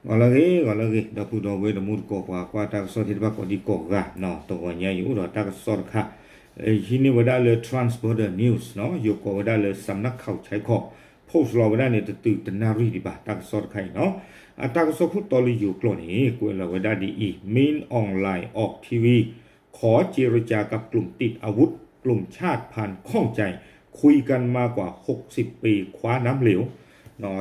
ဂီၤလၢအဂ့ၤ ဂီၤလၢအဂ့ၤ ဒီပုၢ်ဒီဝဲၢ်ဒီး မူတကိးပှၤကွၢ်တၢ်ကစီၣ်သ့ၣ်တဖၣ်ကိးဒံကိးဂၤနီၤ, တဂီၤညါယအိၣ်ဒီးတၢ်ကစီၣ်တခါ ဟံးန့ၢ်ဝဲဒၣ်လၢ Trans Border News နီၤ, ယိၤကိးဝဲဒၣ်လၢ စၢမ်နၢ်ခီၣ်ဆဲခီၣ် post လီၤဝဲဒၣ်န့ၣ် တတုၤတနၣ်ရံၣ်ဒံးဘၣ် တၢ်ကစီၣ်တခါအံၤနီၤ. အတၢ်ကစီၣ်ခိၣ်တီလၢယိၤကျိာ်န့ၣ် ကွဲးလီၤဝဲဒၣ်ဒ်အံၤ, Min Aung Hlaing အီၣ်ထံဝံၤ ขอเจรจากับกลุ่มติดอาวุธ กลุ่มชาติพันธุ์ข้องใจ คุยกันมากว่าหกสิบปี คว้าน้ำเหลว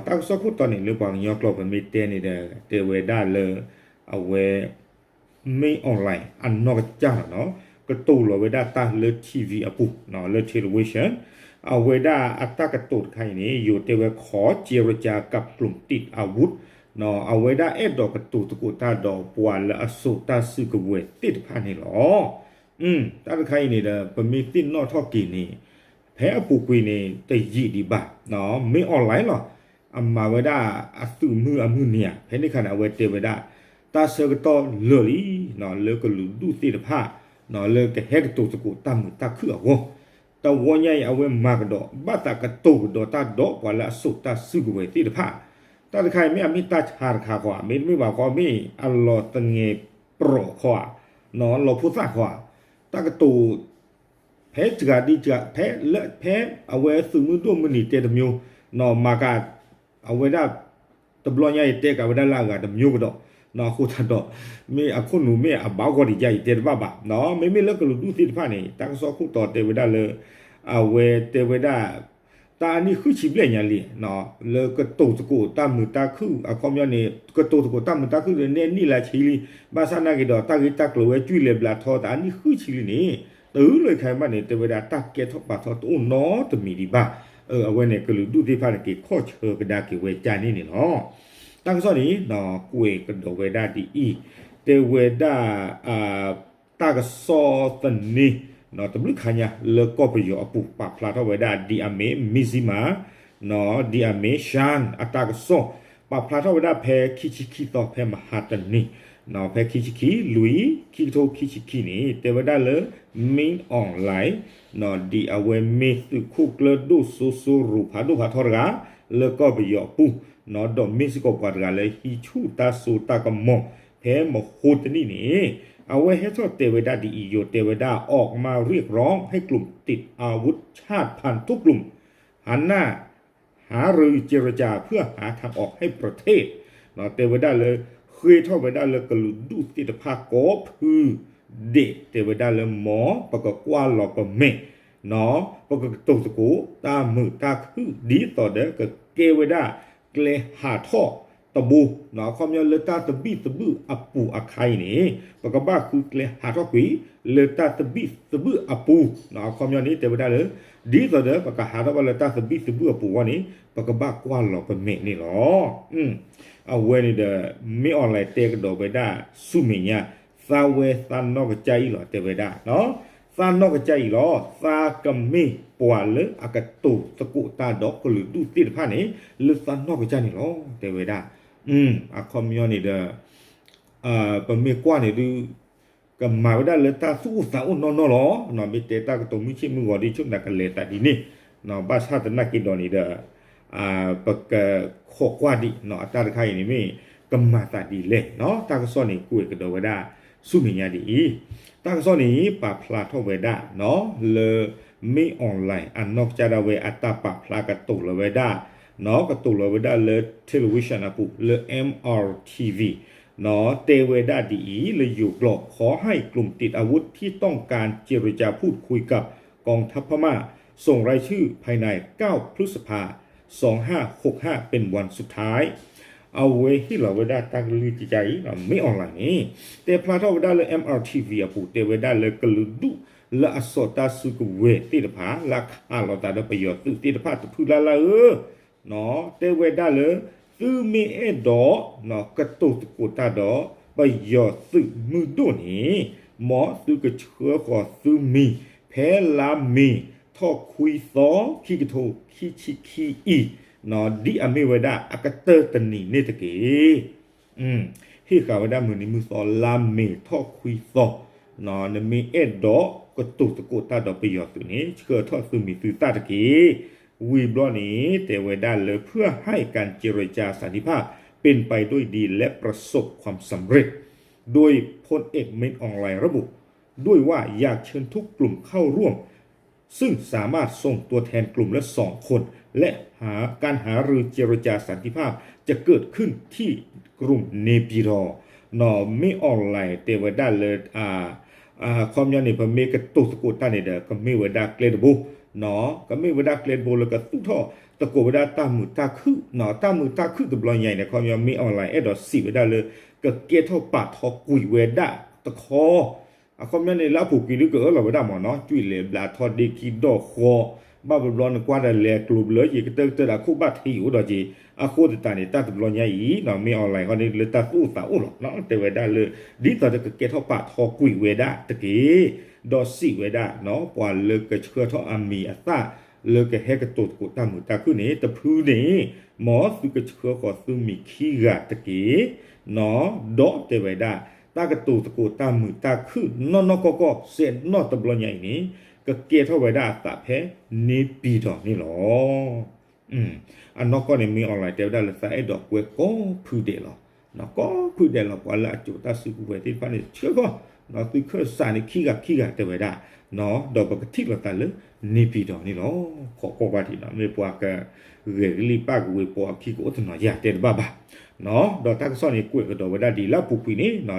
တၢ်ကစီၣ်ခိၣ်တီန့ၣ် လၢပှၤကညီကျိာ်ပမ့ၢ်တဲန့ၣ်ဒီး တဲဝဲဒၣ်လၢ အဝဲ Min Aung Hlaing အနီၢ်ကစၢ်လီၤနီၤ, ကတိၤလီၤဝဲဒၣ်တၢ်လၢ ထံဝံၤ အပူၤနီၤ, လၢ television အဝဲဒၣ်အတၢ်ကတိၤတခါအံၤန့ၣ် ယိၤတဲဝဲ ขอเจรจากับกลุ่มติดอาวุธ နီၤ, အဝဲဒၣ်အဲၣ်ဒိးကတိၤသကိးတၢ်ဒီးပှၤလၢအစိာ်တၢ်စုကဝဲၤသ့ၣ်တဖၣ်န့ၣ်လီၤ. တၢ်တခါအံၤန့ၣ်ဒီး ပမ့ၢ်သ့ၣ်နီၣ်ထီၣ်က့ၤန့ၣ် ဖဲအပူၤကွံာ်န့ၣ် တယံာ်ဒံးဘၣ်နီၤ, Min Aung Hlaing လီၤ, အမၤဝဲဒၣ်အသုးမုၢ်အမုၢ်နံၤဧါ, ဖဲန့ၣ်အခါန့ၣ် အဝဲတဲဝဲဒၣ် တၢ်ဆၢကတီၢ်လၢာ်လံနီၤ, လၢကလုာ်ဒူၣ်သ့ၣ်တဖၣ်နီၤ လၢကဟဲကတိၤသကိးတၢ်မုာ်တၢ်ခုၣ်အဂီၢ်, တဝီညါအံၤ အဝဲမၤကဒီး ဘၣ်သးကတိၤကဒီးတၢ်ဒီးပှၤလၢအစိာ်တၢ်စုကဝဲၤသ့ၣ်တဖၣ်, တၢ်တခါအံၤ မ့ၢ်အမ့ၢ်တၢ်ဆါတခါဃီဧါ, မ့တမ့ၢ်ဘၣ်ဃီ မ့ၢ်အလီၤသငဲးပြီၣ်ခီဧါ, လီၤဖိသၣ်ခီဧါ, တၢ်ကတိၤ ဖဲစှၤဒ်စှၤ ဖဲလၢ ဖဲအဝဲသုးမုၢ်ဒိၣ်မုၢ်နံၤတဲတမျိုးနီၤ, မၤက အဝဲဒၣ် တဘျီညါအံၤတဲကးဝဲဒၣ်လၢအဂၤတမျိုးကဒီးနီၤ, အဃိသတးဒီး မ့ၢ်အခိၣ်နူာ်မ့ၢ်အဘၣ်ဂီၢ်ဒံးယါအံၤတဲတဘၣ်ဘၣ်နီၤ, မ့မ့ၢ်လၢကလုာ်ဒူၣ်သ့ၣ်တဖၣ်န့ၣ် တၢ်ကစီၣ်ခိၣ်တီတဲဝဲဒၣ်လၢ အဝဲတဲဝဲဒၣ် တၢ်အနံၣ်ဃုဆံဘျဲၣ်ညါလံ လၢကတိၤသကိးတၢ်မုာ်တၢ်ခုၣ် အခီပညီန့ၣ် ကတိၤသကိးတၢ်မုာ်တၢ်ခုၣ်န့ၣ် နဲနံၣ်လၢဆံလံ, ဘၣ်ဆၣ်နာ်က့ၤဒီး တၢ်ဂ့ၢ်တၢ်ကျိၤဝဲ ကွံာ်လဲၤဘျးထီ တၢ်အနံၣ်ဃုဆံလံန့ၣ် တုၤလၢခဲအံၤဘၣ်န့ၣ် တဲဝဲဒၣ်တၢ်ကဲထီၣ်ပာ်ထီၣ်တအိၣ်နီတမံၤဒံးဘၣ်, အဝဲန့ၣ် ကလုာ်ဒူၣ်သ့ၣ်တဖၣ်န့ၣ် က့ၤခီၣ်ဆၢကဒါက့ၤဝဲကန့ၣ်န့ၣ်လီၤ. တၢ်ကစီၣ်န့ၣ် ကွဲးကဒီးဝဲဒၣ်ဒ်အံၤ, တဲဝဲဒၣ် တၢ်ကစီၣ်သန့ တဘျုးခါညါ လၢကီၢ်ပယီၤအပူၤ ပာ်ဖျါထီၣ်ဝဲဒၣ် ဒ်အမ့ၢ် Mizzima ဒ်အမ့ၢ် Shan အတၢ်ကစီၣ် ပာ်ဖျါထီၣ်ဝဲဒၣ်ဖဲခံဆံခံသီ ဖဲမဟါတနံၤ ဖဲခံဆံခံ လွံၢ် ခံကထိခံဆံခံန့ၣ် တဲဝဲဒၣ်လၢ Min Aung Hlaing ဒ်အဝဲမ့ၢ်သုးခိၣ်ကျၢၢ်ဒိၣ်စိစိရိၤဖးဒိၣ်ဖးထီတဂၤ လၢကီၢ်ပယီၤအပူၤ ဒီးမ့ၢ်စ့ၢ်ကီးပှၤတဂၤလၢဟံးဆူၣ်တၢ်စိတၢ်ကမီၤ ဖဲမဟိတနံၣ်န့ၣ် အဝဲဟဲထီၣ်တဲဝဲဒၣ်ဒ်အံၤ ယိၤတဲဝဲဒၣ် ออกมาเรียกร้องให้กลุ่มติดอาวุธชาติพันธุ์ทุกกลุ่ม หันหน้า หารือเจรจาเพื่อหาทางออกให้ประเทศ တဲဝဲဒၣ်လၢ ဃ့ထီၣ်ဝဲဒၣ်လၢကလုာ်ဒူၣ်သ့ၣ်တဖၣ်ကိးဖုဒဲး တဲဝဲဒၣ်လၢ မ်ပကကွၢ်လီၤပမဲာ် ပကကတိၤသကိးတၢ်မုာ်တၢ်ခုၣ် ဒ်သိးဒီးကကဲဝဲဒၣ်ကျဲဟးထီၣ်တဘိ အခီပညီလၢတၢ်သဘံၣ်သဘုၣ်အပူၤအခါအံၤန့ၣ် ပကဘၣ်ဃုကျဲဟးထီၣ်ကွံာ် လၢတၢ်သဘံၣ်သဘုၣ်အပူၤ အခီပညီန့ၣ် တဲဝဲဒၣ်လၢ ဒ်သိးဒီးပကဟးထီၣ်ဘၣ်လၢတၢ်သဘံၣ်သဘုၣ်အပူၤအဂီၢ်န့ၣ် ပကဘၣ်ကွၢ်လီၤပမဲာ်န့ၣ်လီၤ. အဝဲန့ၣ်ဒီး မ့ၢ် online တဲကဒီးဝဲဒၣ်ဆူမဲာ်ညါ သးဝဲသးနီၢ်ကစၢ်အံၤလီၤ တဲဝဲဒၣ် သးနီၢ်ကစၢ်အံၤလီၤ. သးကမ့ၢ်ပှၤလၢအကတိၤသကိးတၢ်ဒီးကလုာ်ဒူၣ်သ့ၣ်တဖၣ်န့ၣ် လၢသးနီၢ်ကစၢ်န့ၣ်လီၤ တဲဝဲဒၣ်. အခီပညီန့ၣ်ဒီး ပမ့ၢ်ကွၢ်န့ၣ်ဒုး ကမၤဝဲဒၣ်လၢတၢ်သူၣ်အိၣ်သးအိၣ်နီၢ်နီၢ်လီၤ. မ့ၢ်တဲတၢ်ကတိၤမုၢ်ဆ့ၣ်မုၢ်ဂီၤဒ်ဆိကမိၣ်ကလဲၤသးဒ်န့ၣ် ဘၣ်ဆၣ်သနာ်က့ဒီးန့ၣ်ဒီး ပကခိးကွၢ်ဒံး အတၢ်တခါအံၤန့ၣ်မ့ၢ် ကမၤသးဒ်လဲၣ်. တၢ်ကစီၣ်န့ၣ် ကွဲးကဒီးဝဲဒၣ်ဆူမဲာ်ညါဒ်အံၤ, တၢ်ကစီၣ်န့ၣ် ပာ်ဖျါထီၣ်ဝဲဒၣ် လၢ မ့ၢ် online အနီၢ်ကစၢ်ဒၣ်ဝဲအတၢ်ပာ်ဖျါကတိၤလီၤဝဲဒၣ် ကတိၤလီၤဝဲဒၣ်လၢ television အပူၤ လၢ เอ็มอาร์ทีวี တဲဝဲဒၣ်ဒ်အံၤ လၢယိၤကျိာ် ขอให้กลุ่มติดอาวุธที่ต้องการเจรจาพูดคุยกับกองทัพพม่าส่งรายชื่อภายใน เก้า พฤษภา สองห้าหกห้า เป็นวันสุดท้าย အဝဲဟ့ၣ်လီၤဝဲဒၣ်တၢ်ကလုၢ်ကကါအံၤ မ့ၢ် online န့ၣ် တဲဖျါထီၣ်ဝဲဒၣ်လၢ เอ็มอาร์ทีวี အပူၤ တဲဝဲဒၣ်လၢကလုာ်ဒူၣ်လၢအစိာ်တၢ်စုကဝဲၤသ့ၣ်တဖၣ် လၢအခးလိာ်သးဒီးပယီၤသုးသ့ၣ်တဖၣ်တဖုလၢ်လၢ်ဧၢ တဲဝဲဒၣ်လၢ သုမ့ၢ်အဲၣ်ဒိး ကတိၤသကိးတၢ်ဒီး ပယီၤသုးမုၢ်ဒိၣ်န့ၣ် မ်သုကဆှၢဃီၤသုမံၤ ဖဲလါမ့ၤထီၣ်ခွံသီ ခံကထိခံဆံခံအံၤ ဒ်အမ့ၢ်ဝဲဒၣ်အကတၢၢ်တနံၤန့ၣ်တက့ၢ်. ဟ့ၣ်ဃာ်ဝဲဒၣ်မုၢ်နံၤမုၢ်သီ လါမ့ၤထီၣ်ခွံသီ နမ့ၢ်အဲၣ်ဒိးကတိၤသကိးတၢ်ဒီးပယီၤသုးန့ၣ် ဆှၢထီၣ်သုမံၤသုသၣ်တက့ၢ်. ဝံၤဘျီန့ၣ် တဲဝဲဒၣ်လၢ เพื่อให้การเจรจาสันติภาพ เป็นไปด้วยดีและประสบความสำเร็จ โดยพลเอก มิน อองหลาย ระบุด้วยว่าอยากเชิญทุกกลุ่มเข้าร่วม ซึ่งสามารถส่งตัวแทนกลุ่มละสองคน และหาการหารือเจรจาสันติภาพจะเกิดขึ้นที่กรุงเนปิดอร์ နီၢ် မင်းအောင်လှိုင် တဲဝဲဒၣ်လၢ အခီပညီန့ၣ် ပမ့ၢ်ကတိၤသကိးတၢ်န့ၣ်ဒီး ကမ့ၢ်ဝဲဒၣ်ကျဲတဘိ နီၢ် ကမ့ၢ်ဝဲဒၣ်ကျဲတဘိလၢကသူၣ်ထီၣ်သကိးဝဲဒၣ်တၢ်မုာ်တၢ်ခုၣ် နီၢ် တၢ်မုာ်တၢ်ခုၣ်တဘျီညါအံၤန့ၣ် အခီပညီ မင်းအောင်လှိုင် အဲၣ်ဒိးစံးဝဲဒၣ်လၢ ကကဲထီၣ်ပာ်ထီၣ်ကွံာ်ဝဲဒၣ်တခီ အခီပညီန့ၣ် လၢအပူၤကွံာ်ဒုးကအၢၣ်လီၤဝဲဒၣ်မ့ၢ်နီၢ် ကွံာ်လဲၤဘျးထီၣ်ဒ့ခံဒီၣ်ဃီ ဘၣ်ဘျီဘျီနကွၢ်ဒီးလဲၤကျိၤဘျၢက့ၤ ကတၢၢ်ကတၢၢ်ဒီးအခိၣ်ဘၣ်ထံးအိၣ်ဒီးက့ၤ အဃိသတးန့ၣ် တၢ်တဘျီညါအံၤ နီၢ် မင်းအောင်လှိုင် ခီန့ၣ်လၢတၢ်သူၣ်အိၣ်သးအိၣ်လီၤ တဲဝဲဒၣ်လၢ ဒ်သိးဒီးကကဲထီၣ်ပာ်ထီၣ်ကွံာ်ဝဲဒၣ်တက့ၢ် ဒီးစံးဝဲဒၣ် နီၢ် ပှၤလၢကဆှၢထီၣ်အမံၤအသၣ် လၢကဟဲကတိၤသကိးတၢ်မုာ်တၢ်ခုၣ်န့ၣ် တဖုန့ၣ် မ်သုကဆှၢဃီၤသုမံၤခံဂၤတက့ၢ် နီၢ် ဒီးတဲဝဲဒၣ် တၢ်ကတိၤသကိးတၢ်မုာ်တၢ်ခုၣ်နီၢ်နီၢ်ကီၢ်ကီၢ် စဲးနီၣ်တဘျီညါအံၤန့ၣ် ကကဲထီၣ်ဝဲဒၣ်အသးဖဲ နေပြည်တော် န့ၣ်လီၤ. အနီၢ်ကီၢ်န့ၣ် မင်းအောင်လှိုင် တဲဝဲဒၣ်လၢသးအဲၣ်ဒိးကွဲကိးဖုဒဲးလီၤ. ကိးဖုဒဲးလီၤ ပှၤလၢအစိာ်တၢ်စုကဝဲၤသ့ၣ်တဖၣ်န့ၣ် ဆှၢဃီၤ နီၢ် သုခၢၣ်စးန့ၣ် ခံဂၤခံဂၤတဲဝဲဒၣ် နီၢ် ဒီးပကထံၣ်လိာ်သးလၢ နေပြည်တော် န့ၣ်လီၤ. ခိးကွၢ်ကွၢ်ဒံးနီၢ် မ့ၢ်ပှၤကဂဲၤကလံၣ်ပၣ်ကဝ့ၤပိာ်အခံကအိၣ်တနီၤယၤတဲတဘၣ်ဘၣ် နီၢ် ဒီးတၢ်ကစီၣ်န့ၣ် ကွဲးကဒီးဝဲဒၣ်ဒ်လၢအပူၤကွံာ်န့ၣ် နီၢ် လၢ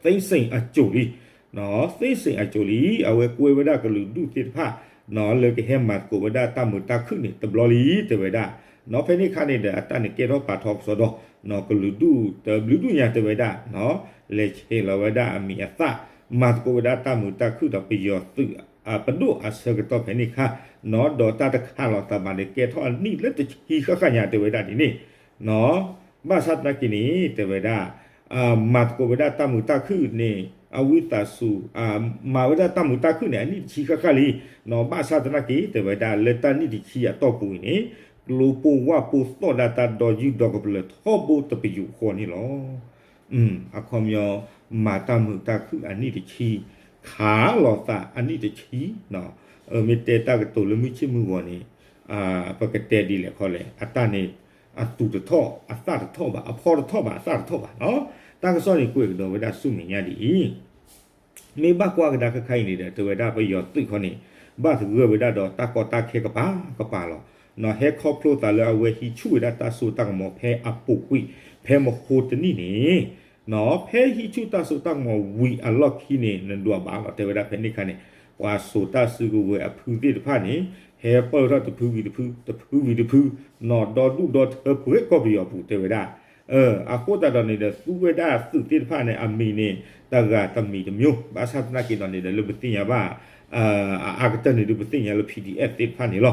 သ့စ့ၣ်အစိၤလံ နီၢ် သ့စ့ၣ်အစိၤလံ အဝဲကွဲဝဲဒၣ်ကလုာ်ဒူၣ်သ့ၣ်တဖၣ် နီၢ် လၢကဟဲမၤသကိးဝဲဒၣ်တၢ်မုာ်တၢ်ခုၣ်န့ၣ် တဘျီလံ တဲဝဲဒၣ် နီၢ် ဖဲန့ၣ်အခါန့ၣ်ဒီး အတၢ်န့ၣ်ကဲထီၣ်ပာ်ထီၣ်ကစီဒီး နီၢ် ကလုာ်ဒူၣ်တဘျုးဒူၣ်ညါတဲဝဲဒၣ် နီၢ် လဲၤဆဲးလီၤဝဲဒၣ်အမံၤအသၣ် မၤသကိးဝဲဒၣ်တၢ်မုာ်တၢ်ခုၣ်ဒီးပယီၤသုး ပဒိၣ်အဆၢကတီၢ်ဖဲန့ၣ်အခါ နီၢ် ဒီးတၢ်တခးလိာ်သးဘၣ်န့ၣ် ကဲထီၣ်အနံၣ်လၢတဆံဃၣ်ဃၣ်ညါတဲဝဲဒၣ်ဒ်န့ၣ် နီၢ် ဘၣ်ဆၣ်သနာ်က့န့ၣ် တဲဝဲဒၣ် မၤသကိးဝဲဒၣ်တၢ်မုာ်တၢ်ခုၣ်န့ၣ် အဝံသးစူၤ မၤဝဲဒၣ်တၢ်မုာ်တၢ်ခုၣ်န့ၣ် အနံၣ်တဆံဃၣ်ဃၣ်လံ နီၢ် ဘၣ်ဆၣ်သနာ်က့ တဲဝဲဒၣ်လၢတၢ်နံၣ်တဆံအတီၢ်ပူၤအံၤန့ၣ် ကျိဖိဝၣ်ဖိသီၣ်ဒၣ်တၢ်ဒီယုၢ်ဒီကပလၢၤထီဘိတပယူာ်ဃီန့ၣ်လီၤ. အခီပညီ မၤတၢ်မုာ်တၢ်ခုၣ်အနံၣ်တဆံ ခးလိာ်သးအနံၣ်တဆံ မ့ၢ်တဲတၢ်ကတိၤလၢမုၢ်ဆ့ၣ်မုၢ်ဂီၤန့ၣ် ပကတဲဒ်လဲၣ်ခီလဲၣ် အတၢ်န့ၣ် အသူၣ်တထီၣ် အသၣ်တထီၣ်ဘၣ် အဖီတထီၣ်ဘၣ် အသၣ်တထီၣ်ဘၣ်နီၢ် တၢ်ကစီၣ်န့ၣ်ကွဲးကဒီးဝဲဒၣ်ဆူမဲာ်ညါဒ်အံၤ မ့ၢ်ဘၣ်ကွၢ်ကဒါခါခါအံၤန့ၣ်ဒီး တဲဝဲဒၣ်ပယီၤသုးခီန့ၣ် ဘၣ်သဂၢၢ်ဝဲဒၣ်ဒီးတၢ်ကီတၢ်ခဲကပၤကပၤလီၤ. နီၢ် ဟဲခီဖျိသးလၢအဝဲဟံးဆူၣ်ဝဲဒၣ်တၢ်စိတၢ်ကမီၤဖဲအပူၤကွံာ် ဖဲမဟိတနံၣ်န့ၣ် နီၢ် ဖဲဟံးဆူၣ်တၢ်စိတၢ်ကမီၤဝံၤအလီၢ်ခံန့ၣ် နဒွးဘၣ်လီၤ တဲဝဲဒၣ်ဖဲန့ၣ်အခါန့ၣ် ပှၤစိာ်တၢ်စုကဝဲၤအဖုသ့ၣ်တဖၣ်န့ၣ် ဟဲပၢၢ်ထီၣ်တဖုဝံၤတဖု တဖုဝံၤတဖု နီၢ် ဒီဒူၣ်ဒီထၢပှဲၤကီၢ်ပယီၤပူၤတဲဝဲဒၣ် အဃိသတးဒီးန့ၣ်ဒီး သူဝဲဒၣ်သုးသ့ၣ်တဖၣ်န့ၣ် အမံၤန့ၣ် တဂၤတမံၤတမျိုး ဘၣ်ဆၣ်သနာ်က့ဒီးန့ၣ်ဒီး လၢပသ့ၣ်ညါဘၣ် အအါကတၢၢ်န့ၣ်ဒီး ပသ့ၣ်ညါလၢ PDF သ့ၣ်တဖၣ်န့ၣ်လီၤ. ခီ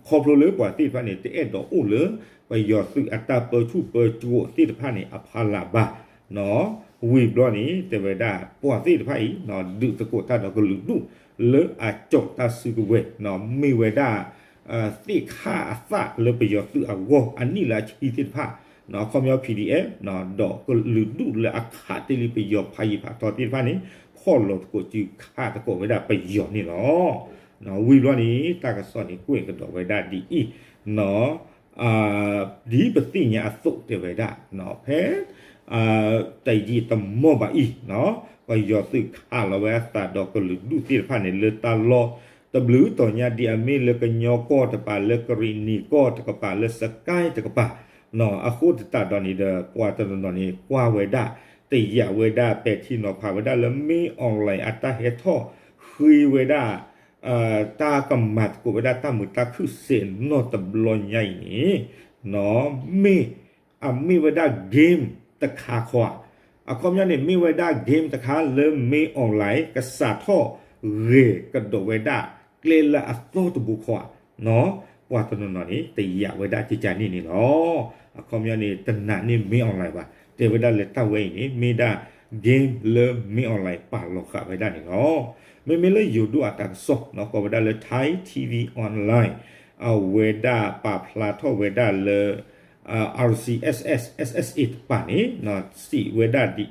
ဖျိလၢပှၤသ့ၣ်တဖၣ်န့ၣ် တအဲၣ်ဒိးအိၣ်လၢ ပယီၤသုးအတၢ်ပၢဆူၣ်ပၢစိးသ့ၣ်တဖၣ်န့ၣ် အဖီလာ်ဘၣ် နီၢ် ဝံၤဘျီန့ၣ် တဲဝဲဒၣ် ပှၤသ့ၣ်တဖၣ်အံၤ နီၢ် ဒုးသကိးတၢ်ဒီးကလုာ်ဒူၣ် လၢအစိာ်တၢ်စုကဝဲၤ နီၢ် မ့ၢ်ဝဲဒၣ် သ့ၣ်ခၣ်အသၣ်လၢပယီၤသုးအဂီၢ် အနံၣ်လၢအဆံသ့ၣ်တဖၣ် နီၢ် အခီပညီ PDF နီၢ် ဒီးကလုာ်ဒူၣ်လၢအခးတ့ၢ်လံပယီၤဖးယံၤဖးထီသ့ၣ်တဖၣ်န့ၣ် ဖီၣ်လီၤသကိးစုခးသကိးဝဲဒၣ်ပယီၤန့ၣ်လီၤ. နီၢ် ဝံၤဘျီန့ၣ် တၢ်ကစီၣ်န့ၣ်ကွဲးကဒီးဝဲဒၣ်ဒ်အံၤ နီၢ် ဒ်ပသ့ၣ်ညါအသိးတဲဝဲဒၣ် နီၢ် ဖဲ တယံာ်တမီၢ်ဘၣ်အံၤ နီၢ် ပယီၤသုးခးလီၤဝဲအသးဒီးကလုာ်ဒူၣ်သ့ၣ်တဖၣ်န့ၣ် လၢတၢ်လီၢ်တဘျုးတီၤညါ ဒ်အမ့ၢ်လၢကညီကီၢ်တကပၤ လၢကရံၣ်နံၤကီၢ်တကပၤ လၢစကဲတကပၤ နီၢ် အဃိသတးဒီးန့ၣ်ဒီး ပှၤတနီၤနီၤန့ၣ် ကွၢ်ဝဲဒၣ် တယာ်ဝဲဒၣ် ပဲာ်ထံနီၤဖးဝဲဒၣ်လၢ မင်းအောင်လှိုင် အတၢ်ဟဲထီၣ်ဃ့ဝဲဒၣ် တၢ်ကမၤသကိးဝဲဒၣ်တၢ်မုာ်တၢ်ခုၣ်စဲးနီၣ်တဘျီညါအံၤန့ၣ် နီၢ် မ့ၢ် အမ့ၢ်ဝဲဒၣ် game တခါခီဧါ. အခီပညီန့ၣ် မ့ၢ်ဝဲဒၣ် game တခါလၢ မင်းအောင်လှိုင် ကစးထီၣ်ဂဲၤကဒီးဝဲဒၣ် ကျဲလၢအသီတဘိခီဧါ နီၢ် ပှၤတနီၤနီၤန့ၣ် တယာ်ဝဲဒၣ်ကကန့ၣ်န့ၣ်လီၤ. အခီပညီန့ၣ် တနာ်န့ၢ် မင်းအောင်လှိုင် ဘၣ် တဲဝဲဒၣ်လၢတၢ်ဝဲအံၤန့ၣ် မ့ၢ်ဒၣ် game လၢ မင်းအောင်လှိုင် ပာ်လီၤဃာ်ဝဲဒၣ်န့ၣ်လီၤ. မ့မ့ၢ်လၢယိၤဒိၣ်အတၢ်ကစီၣ် နီၢ် ကိးဝဲဒၣ်လၢ Thai TV Online အဝဲဒၣ်ပာ်ဖျါထီၣ်ဝဲဒၣ်လၢ RCSS SSA တပၤန့ၣ် စံးဝဲဒၣ်ဒ်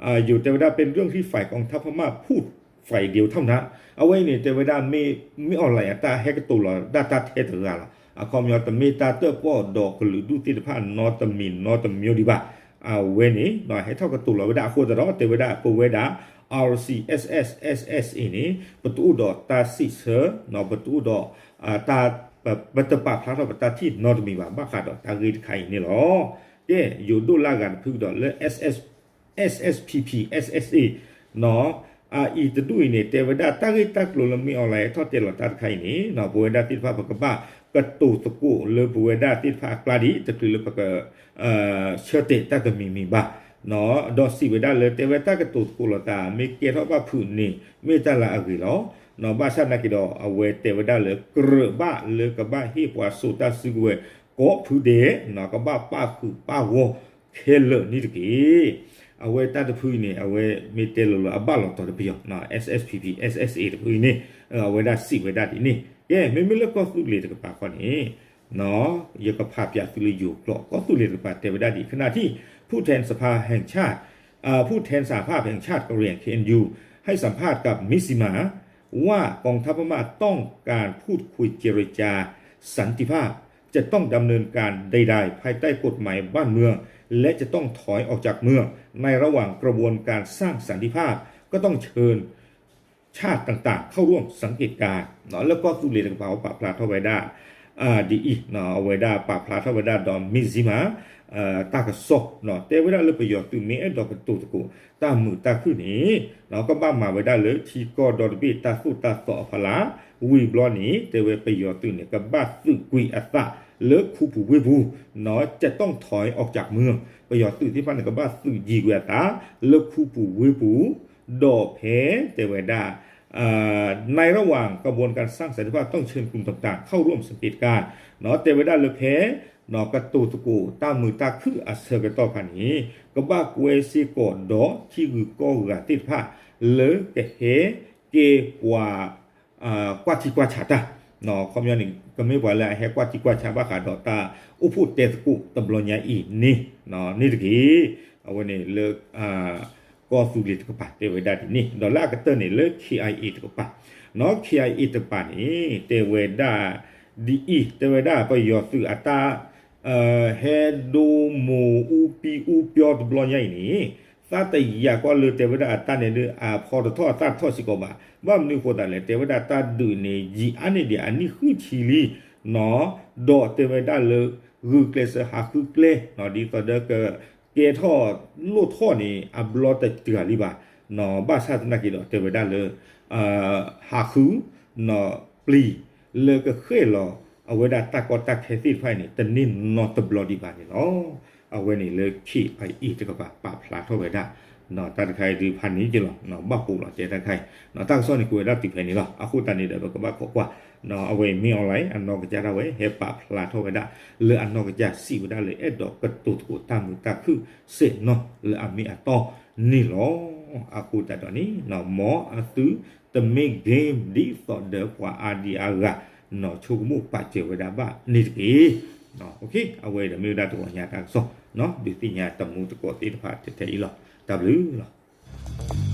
အံၤ ယိၤတဲဝဲဒၣ် เป็นเรื่องที่ฝ่ายกองทัพพม่าพูดฝ่ายเดียวเท่านั้น အဝဲအံၤန့ၣ် တဲဝဲဒၣ် မင်းအောင်လှိုင် အတၢ်ဟဲကတိၤလီၤဒၣ်တၢ်ထဲတဂၤလီၤ. အခီပညီတမ့ၢ်တၢ်တၢၣ်ပီၣ်ဒီးကလုာ်ဒူၣ်သ့ၣ်တဖၣ်နီတမံၤနီတမံၤဒံးဘၣ်. အဝဲန့ၣ် ဟဲထီၣ်ကတိၤလီၤဝဲဒၣ်အဃိသတးဒီး တဲဝဲဒၣ်ပဝဲဒၣ် RCSS/SSA န့ၣ် ပတအိၣ်ဒီးတၢ်စံးဆၢ ပတအိၣ်ဒီး တၢ် ပတပာ်ဖျါထီၣ်ပတၢ်ထံၣ်နီတမံၤဘၣ် ဘၣ်ဃးဒီးတၢ်ဂ့ၢ်တခါအံၤန့ၣ်လီၤ. ကဲ ယိၤဒိၣ်လၢအဂၤတဖုကဒီးလၢ SSPP/SSA နီၤ အအံၤတဒူၣ်အံၤန့ၣ် တဲဝဲဒၣ်တၢ်ဂ့ၢ်တၢ်ကျိၤလၢမ့ၢ် online ထီၣ်တဲလီၤတၢ်တခါအံၤန့ၣ် ပဝဲဒၣ်သ့ၣ်တဖၣ်ပကဘၣ်ကတိၤသကိးလၢပဝဲဒၣ်သ့ၣ်တဖၣ်အကျါဒ် တချုးလၢပက ဆၢတဲာ်တၢ်တမံၤမံၤဘၣ် ဒီးစံးဝဲဒၣ်လၢတဲဝဲတၢ်ကတိၤသကိးလိာ်သး မ့ၢ်ကဲထီၣ်ဘၣ်ဖုးန့ၣ် မ့ၢ်တၢ်လၢအဂ့ၤလီၤ. ဘၣ်ဆၣ်သနာ်က့ဒီး အဝဲတဲဝဲဒၣ်လၢ ကြၢးဘၣ်လၢကဘၣ်ဟ့ၣ်ပှၤစိာ်တၢ်စုကဝဲၤကိးဖုဒဲး ကဘၣ်ပာ်ဃုာ်ပာ်ဂီၢ်ခဲလၢာ်န့ၣ်တက့ၢ်. အဝဲတၢ်တဖုအံၤန့ၣ် အဝဲမ့ၢ်တဲလီၤလၢအဘၣ်လီၤတီၤတပယီၤ SSPP/SSA တဖုအံၤန့ၣ် အဝဲဒၣ်စံးဝဲဒၣ်ဒ်န့ၣ် ကဲ မ့မ့ၢ်လၢကီၢ်သူလ့ၤတကပၤခီန့ၣ် ယကဖးပၠးသုလၢယိၤကျိာ် ကီၢ်သူလ့ၤတကပၤတဲဝဲဒၣ်ဒ် ขณะที่ ผู้แทนสภาแห่งชาติ อ่า ผู้แทนสหภาพแห่งชาติกะเหรี่ยง เคเอ็นยู ให้สัมภาษณ์กับมิสซิมา ว่ากองทัพพม่าต้องการพูดคุยเจรจาสันติภาพ จะต้องดำเนินการใดๆ ภายใต้กฎหมายบ้านเมือง และจะต้องถอยออกจากเมือง ในระหว่างกระบวนการสร้างสันติภาพ ก็ต้องเชิญ ชาติต่างๆ เข้าร่วมสังเกตการณ์ လၢကီၢ်သူလ့ၤတကပၤ ပာ်ဖျါထီၣ်ဝဲဒၣ် ဒ်အံၤ အဝဲဒၣ်ပာ်ဖျါထီၣ်ဝဲဒၣ်ဒီး မံၣ်စံမၤ တၢ်ကစီၣ် တဲဝဲဒၣ်လၢပယီၤသုးမ့ၢ်အဲၣ်ဒိးကတိၤသကိးတၢ်မုာ်တၢ်ခုၣ်န့ၣ် ကဘၣ်မၤဝဲဒၣ်လၢထံကီၢ်ဒီတဘ့ၣ်တၢ်သိၣ်တၢ်သီအဖီလာ် ဝံၤဘျီန့ၣ် တဲဝဲပယီၤသုးန့ၣ် ကဘၣ်သုးကွံာ်အသးလၢခူပူၤဝ့ၢ်ပူၤ จะต้องถอยออกจากเมือง ပယီၤသုးသ့ၣ်တဖၣ်န့ၣ် ကဘၣ်သုးယံၤကွံာ်အသးလၢခူပူၤဝ့ၢ်ပူၤ ဒီးဖဲတဲဝဲဒၣ် ในระหว่างกระบวนการสร้างสันติภาพต้องเชิญกลุ่มต่างๆ เข้าร่วมสังเกตการณ์ တဲဝဲဒၣ်လၢဖဲ ကတိၤသကိးတၢ်မုာ်တၢ်ခုၣ်အဆၢကတီၢ်ခါန့ၣ် ကဘၣ်ကွဲစ့ၢ်ကီးဒီးထံဂုၤကီၢ်ဂၤသ့ၣ်တဖၣ် လၢကဟဲကဲပှၤ ကွၢ်ထံကွၢ်ဆးတၢ် ခီပညီန့ၣ် ကမ့ၢ်ပှၤလၢအဟဲကွၢ်ထံကွၢ်ဆးဘၣ်ဃးဒီးတၢ်အိၣ်ဖှိၣ်တဲသကိးတဘျီညါအံၤန့ၣ် န့ၣ်တက့ၢ်. အဝဲန့ၣ်လၢ ကီၢ်သူလ့ၤတကပၤတဲဝဲဒၣ်ဒ်န့ၣ် ဒီးလၢအကတၢၢ်န့ၣ်လၢ KIA တကပၤ KIA တကပၤန့ၣ် တဲဝဲဒၣ် ဒ်အံၤ တဲဝဲဒၣ်ပယီၤသုးအတၢ် ဟဲဒိမိၢ်အူပံအူပျီတဘျီညါအံၤန့ၣ် သးတယာ်ကွၢ်လၢတဲဝဲဒၣ်အတၢ်န့ၣ်ဒီး အဖီတထီၣ်အသၣ်တထီၣ်စ့ၢ်ကီးဘၣ်. ဘၣ်မနုၤအဃိသတးလဲၣ် တဲဝဲဒၣ်တၢ်ဒုးန့ၣ် ယံာ်အါန့ၢ်ဒံးအနံၣ်ဃုဆံလံ ဒီးတဲဝဲဒၣ်လၢ ဂုာ်ကျဲးစၢးဟးဃုကျဲ ဒ်သိးဒီးကကဲထီၣ်လိၣ်ထီၣ်န့ၣ် အဘျီတတဂၤလံဘၣ်. ဘၣ်ဆၣ်သနာ်က့ဒီးတဲဝဲဒၣ်လၢ ဟးဃု ပျံၤ လၢကဃဲၣ်လီၤအဝဲဒၣ်တၢ်ကီတၢ်ခဲသ့ၣ်တဖၣ်အံၤန့ၣ် တန့ၢ်နီတဘျီဒံးဘၣ်န့ၣ်လီၤ. အဝဲန့ၣ်လၢ KIA တကပၤပာ်ဖျါထီၣ်ဝဲဒၣ် တၢ်တခါအံၤဒုးဖးန့ၣ်က့ၤလီၤ ဘၣ်ပိာ်လီၤတဲတၢ်တခါအံၤ တၢ်ကစီၣ်န့ၣ်ကွဲးဝဲဒၣ်တုၤဖဲန့ၣ်လီၤ. အဃိသတးန့ၣ်ဒီး ပကဘၣ်ခိးကွၢ် အဝဲအံၤမ့ၢ် online အနီၢ်ကစၢ်ဒၣ်ဝဲ ဟဲပာ်ဖျါထီၣ်ဝဲဒၣ် လၢအနီၢ်ကစၢ်စံးဝဲဒၣ်လၢအဲၣ်ဒိးကတိၤသကိးတၢ်မုာ်တၢ်ခုၣ်စ့ၢ်နီၤလၢအမ့ၢ်အတီန့ၣ်လီၤ. အဃိသတးဒီးန့ၣ် မ်အသုတမ့ၢ် game ဒ်သိးဒီးပှၤအါဒံအါဂၤ ဆိကမိၣ်ပာ်စၢၤဝဲဒၣ်ဘၣ်န့ၣ်တက့ၢ်. အဝဲဒီးမ့ၢ်ဝဲဒၣ်တဂီၤညါတၢ်ကစီၣ် ဒုးသ့ၣ်ညါတမူသကိးသ့ၣ်တဖၣ်ထဲထဲအံၤလီၤ. တၢ်ဘျုးလီၤ.